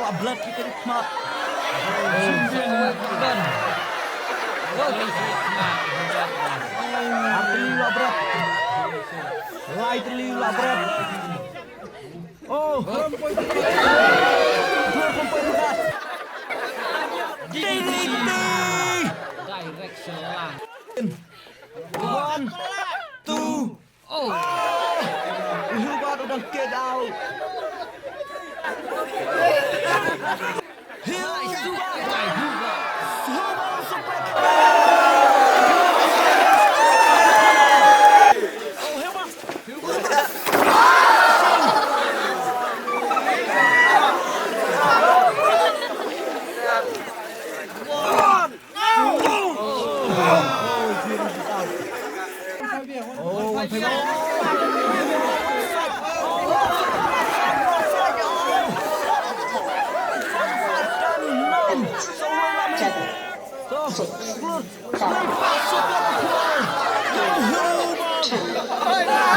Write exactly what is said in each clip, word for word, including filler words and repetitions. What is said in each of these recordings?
A blood kita di khmat. Artylli la bret. Lai tylli la bret. Oh, ding, ding, ding. Direction lang. One, two. Oh. Hubert u dang kick out. Hubert. Hubert suplex. Oh, Hubert.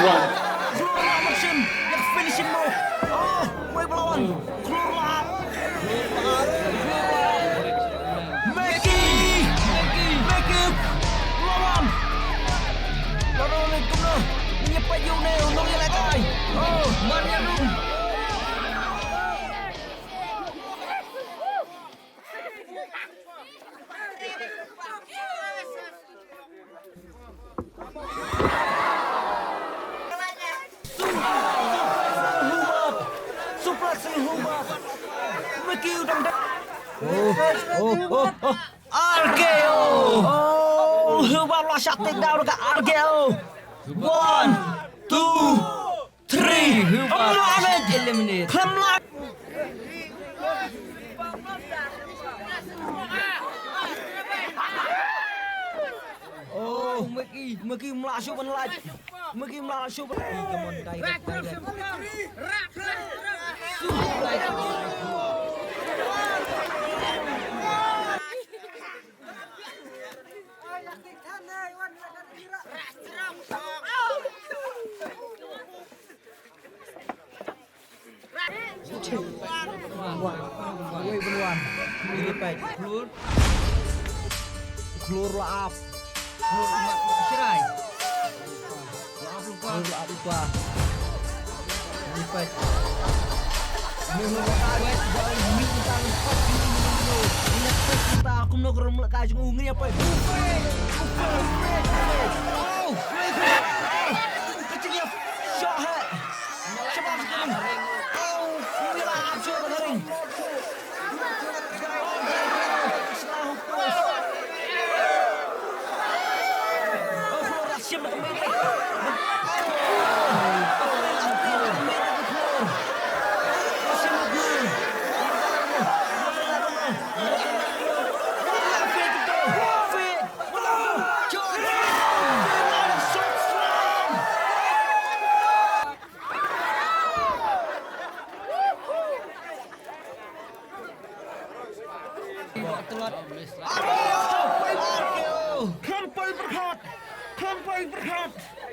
One. Finish him off. Oh, wei ba la wan. Klur lad. Meki. Meki. Ba la wan. La wan kumno. Ngi peit ïa une u nongïalehkai. Oh, Maria Rum. Suplex Hubert. Meki u dang dang. Oh, oh, oh, oh. R K O. Oh, Hubert la shah take down ka R K O. One, two, three. Hubert eliminate. Khlem lah. Oh, Meki, Meki mlah shuh ban lait. Meki mlah shuh ban lait. Come on, direct, direct. Two. One. Wei ban wan. Ini peit. Klur. Klur la ap. Klur mat shirai. La ap lypa. Klur la ap lypa. Ini peit. Ini peit. Ini peit. Ini peit. Kumno ka ram la ka jong u ngi peit. Oh. Ka jingïa shah ha. Khlem poi pyrkhat. Khlem poi pyrkhat.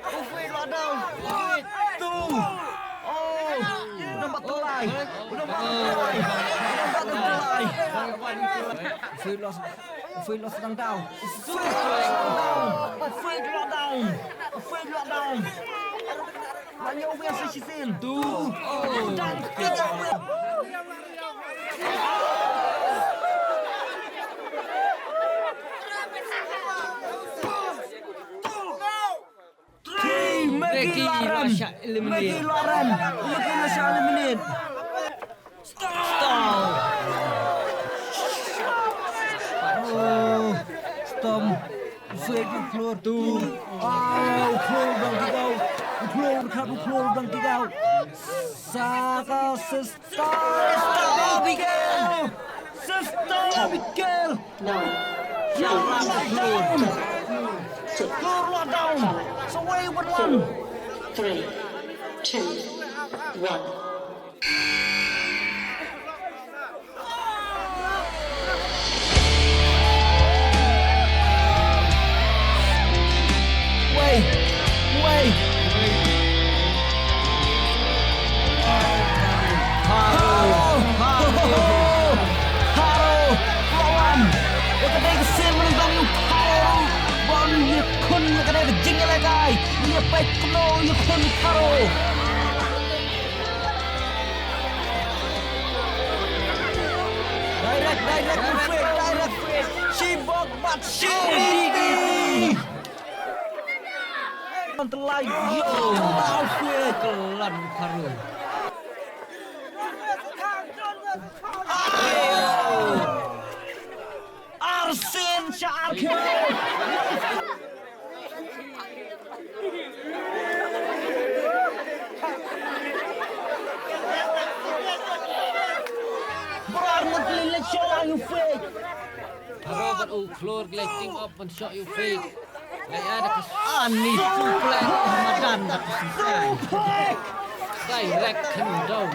U Faith la down. Two. Oh. Nambat tylli. Nambat tylli. Nambat tylli. Faith la, Faith la sdang down. Faith la sdang down. Faith la down. Faith la down. Hynñiew wiar sa shisien. Two. Two. Dang tiga wiar. Three. Meki la rem. Meki la rem. Meki la shah eliminate. Stop! Oh, stop. Faith u klur tu. Ah, u klur dang kick out. U klur khat u klur dang kick out. Saka sister. Sister Abigail. Sister Abigail. No. Klur la down. Klur la down. Sa wei ban wan. Three, two, one. Wei, wei. Kumno ïa khun Pharaoh. Direct, direct, direct, direct. Shibok bat shiri. Antelai yo. Wow, Pharaoh. Arsien sha arkhie. Brar mut lilek shola yu fake. Robert u khlur glai ting op ban shoh yu fake. Lai ada ka ani suplek madan da ka suplek. Direct him down.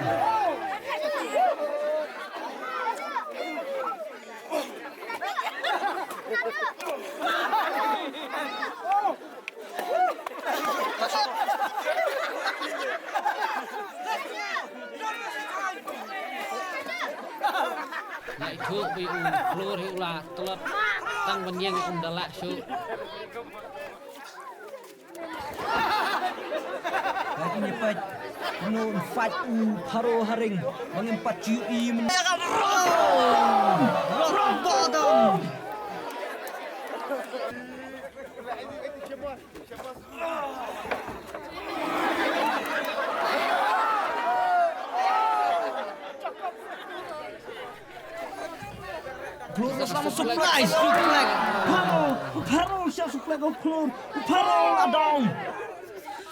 Nai thu bi u flur hi u la tlot tang ban ïeng um da lah shu. Lagi ni pat nu fat u Pharaoh haring bang em pat ju i men. Rock bottom. Klur ka sama suplek, suplek. Pharaoh, Pharaoh siap suplek, oh, Klur. Pharaoh la down.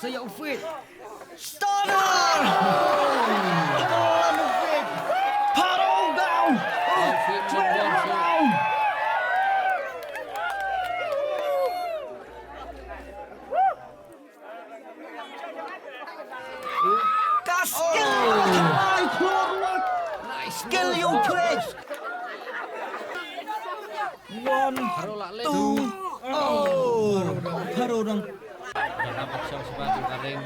Saya ufit. Stunner! Pharaoh down! Twelve down! Ka skill! Ai, Klur! Nice skill you play! One, two, oh! Pharaoh dang. Dah dapat siapa sebab tu garing.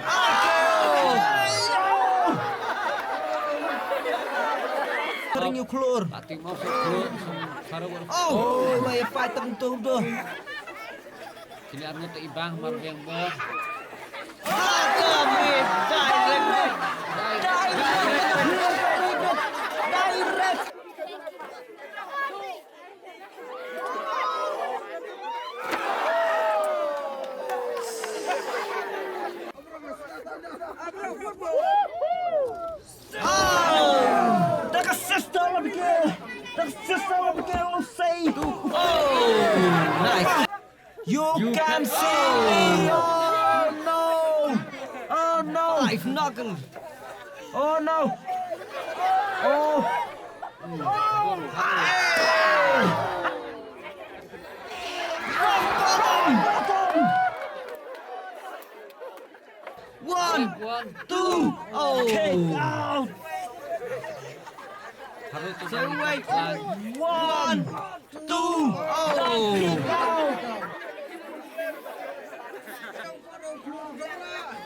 Garing yu Klur. Latih mau sebut Pharaoh. Oh, mai fight tentu tu. Kini arngut ibang mar biang bor. Direct. Direct. Oh, the sister of the girl. The sister of the girl say. Oh, nice. You can see me. Oh no. Oh no. I've nothing. Oh no. Oh. One, two, oh. Kick out. So wait. One, two, oh.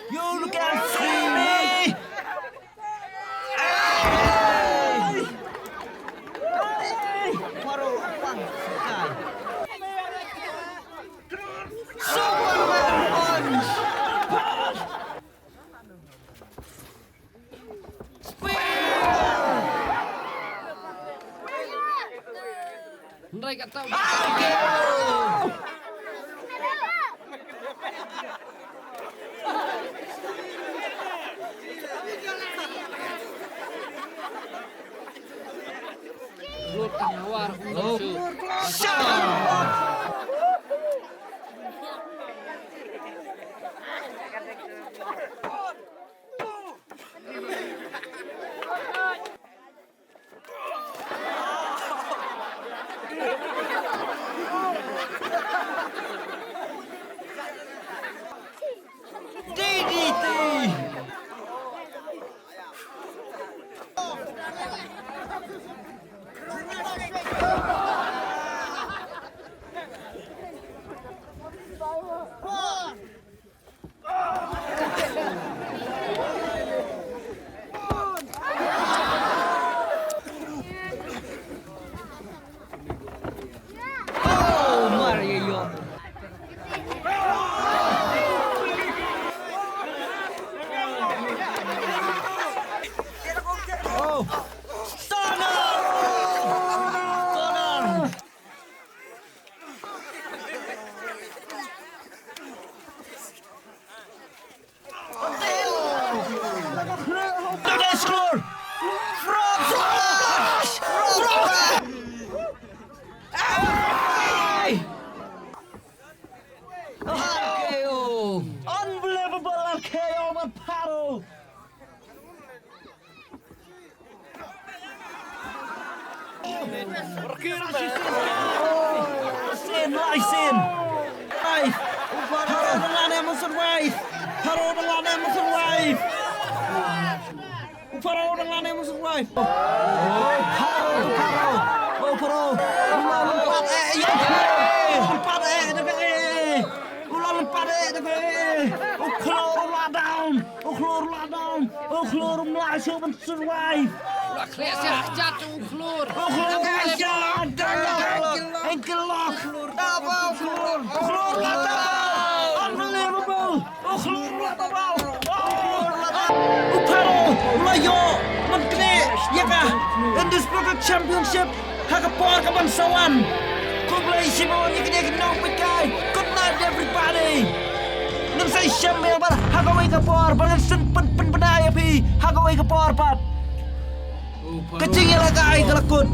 You can see me. Hey! Hey! Baru pang sekai. Superman punch. Spear. Hynrei ka tau. Lut ka nawar. Lut. D D T. Sin. Survive. Pharaoh dang lane mo survive. Pharaoh dang lane mo survive. Pharaoh dang lane mo survive. Oh, Pharaoh, Pharaoh. Oh, Pharaoh. U la lympat eh, ya. U la lympat eh, da ka eh. U la lympat eh, da ka eh. U khlur u la down. U khlur u la down. U khlur um lah shuh ban survive. Khleh sha kjat u khlur. U khlur u la kjat. Ankle lock. U khlur u la down. Unbelievable. U khlur u la down. U Pharaoh u la ïoh ban knieh ïa ka Undisputed Championship ha ka por kaban sa wan. Khublei shibun ïa kine ki nongpeitkai. Good night everybody. Ngin sa ïashem bad ha kawei ka por bad ngin sa pyn pynbna ïa phi ha kawei ka por pat. Ka jingïalehkai ka la kut.